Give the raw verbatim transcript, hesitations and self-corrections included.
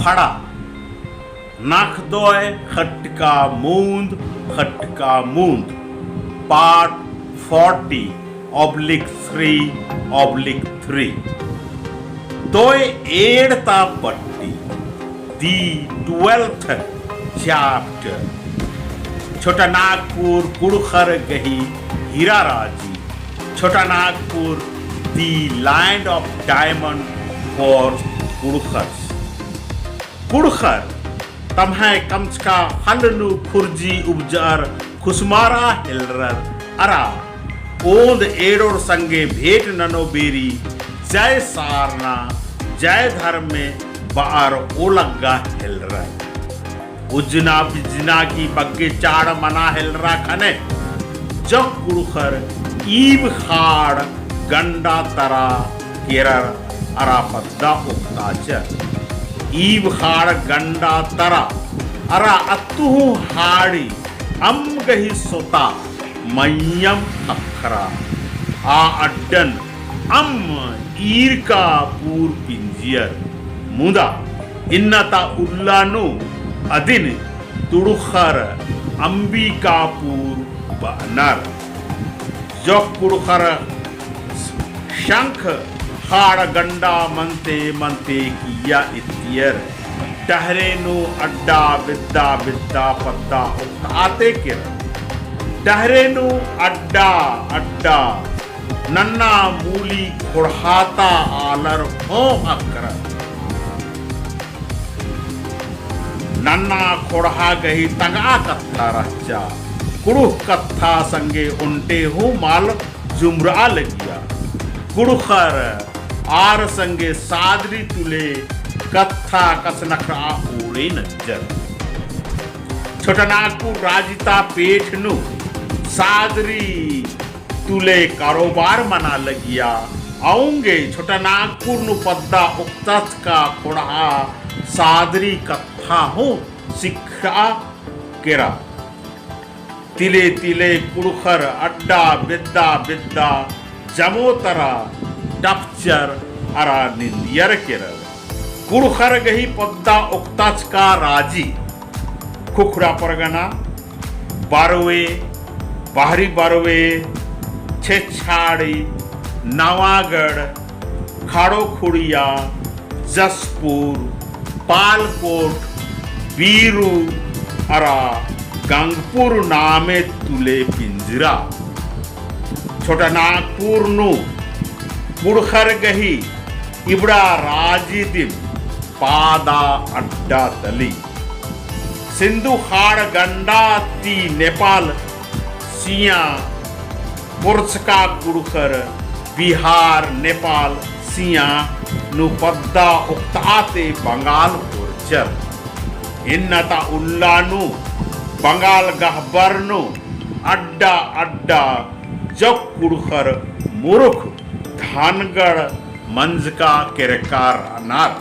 अड़ा नखदोय खटका मूंद, खटका मूंद, part forty oblique three oblique three। तोय एड़ता पट्टी, the twelfth chapter। छोटा नागपुर कुँड़ुख़र गही हीरा राजी। छोटा नागपुर, the land of diamond for कुँड़ुख़र्स। कुँड़ुख़र तम्है कमचका ख़ल्ल नू खुर्जी उबजर खुसमारा हेलरर अरा ओन्द एड़ोर संगे भेंट ननो बेरी जय सारना, जय धर्मे बअर ओलग्गा हेलरर। उज्जना बिज्जना की बग्गे चाड़ मना हेलरा ख़ने जौ कुँड़ुख़र ईब ख़ाड़ गंडा तरा केरर अरा पद्दा ओक्ताचर। ईब ख़ाड़ गंडा तरा अरा अत्तु हूँ हाड़ी अम्म गही सोता मइय्यम ख़क्खरा। आ अड्डन अम्म ईरकापुर पिंजियर। मुदा इन्ना ता उल्ला नू अदिन तुड़ुख़र अम्बिकापुर बअनर। जौ कुँड़ुख़र शंख ख़ाड़ गंडा मनते मनते किइय्या इत्तियर। डहरे नू अड्डा बेद्दा बेद्दा पद्दा ओक्ताते केरर। डहरे नू अड्डा अड्डा नन्ना मूली ख़ोंड़हा ता आलर हूँ अख़रर। नन्ना ख़ोंड़हा गही तंगआ कत्था रहचा। कुँड़ुख़ कत्था संगे ओन्टे हूँ मल जुमरआ लगिया। कुँड़ुख़र आर संगे सादरी तुले कत्था कछनखरआ ओरे नंजर। छोटा नागपुर राजी ता पेठ नू सादरी तुले कारोबार मना लगिया। अउंगे छोटा नागपुर नू पद्दा ओक्ताचका ख़ोंड़हा सादरी कत्था हूँ सिखरआ केरा। तिले तिले कुँड़ुख़र अड्डा बेद्दा बेद्दा जमो तरा टपचर अरा निंदियर केरर। कुँड़ुख़र गही पद्दा ओक्ताचका राजी ख़ुख़ुड़ा परगना, बरवे, बहरी बरवे, छेछाड़ी, नवागढ़, खड़ोखुड़िया, जसपुर, पालकोट, बीरू अरा गंगपुर नामे तुले पिंजरा। छोटा नागपुर नू कुँड़ुख़र गही इबड़ा राजी दिम पादा अड्डा तली। सिंधु ख़ाड़ गंडा ती नेपाल सियाँ पोरचका कुँड़ुख़र बिहार नेपाल सियाँ नू पद्दा ओक्ताते बंगाल पोरचर। इन्ना ता उल्ला नू बंगाल गहबर नू अड्डा अड्डा जौ कुँड़ुख़र मुरुख धनगढ़ मंजका केरका रअनर।